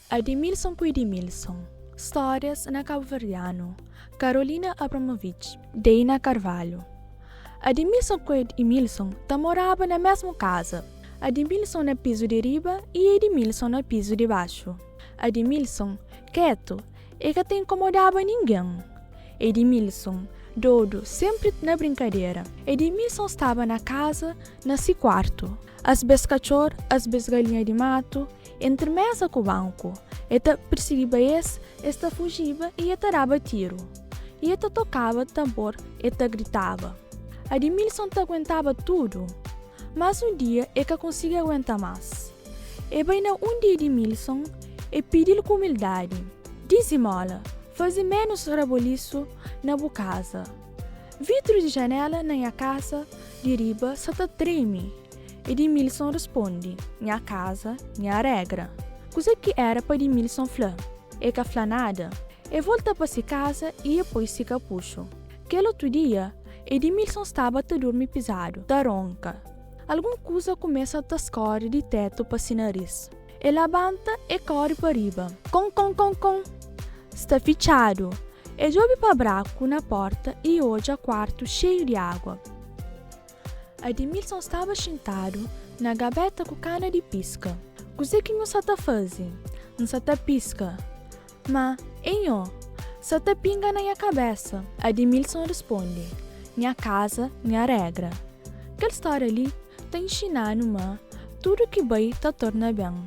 Adimilson ku Edimilson, Stórias na Kabuverdianu, Carolina Abramovic, Deina Carvalho. Adimilson ku Edimilson ta moraba na mesmu kaza. Adimilson na pizu di riba i Edimilson na pizu di baxu. Adimilson, ketu, e ka ta inkomodaba ningen. Edimilson, dodu, senpri na brinkadera. Edimilson staba na kaza, na si kuartu. Asbes katxor, asbes galinha di matu, Entri mesa ku banku, e ta pirsigiba es, es ta fujiba i e ta daba tiru. I e ta tokaba tanbor, e ta gritaba. Adimilson ta aguentaba tudu. Mas un dia e ka konsigi aguenta mas. E bai na undi Edimilson, e pidi-l ku umildadi, Dizimola, faze menus rabolisu na bu kaza. Vidru di janela na nha kaza di riba sa ta treme. Edimilson responde, Nha kaza, nha régra. Kuzê ki éra pa Edimilson fla? E ka fla nada. E volta pa se kaza i e poi se kapuxu. Kel otu dia, Edimilson staba ta durmi pizadu, ta ronka. Algun kuza kumesa ta skóre di tétu pa se naris. E labanta, e kóre pa riba. Kon, kon, kon, kon! Sta fitxadu! E djobe pa braku na pórta i e odja kuartu xeiu di agua. Adimilson staba xintadu na gabeta ku kana di piska. Kuzê ki nhu sa ta faze? N sa ta piska. Má, é nho. Sa ta pinga na nha kabésa. Adimilson responde, Nha kaza, nha régra. Kel stória li ta inxina-nu ma tudu ki bai ta torna ben.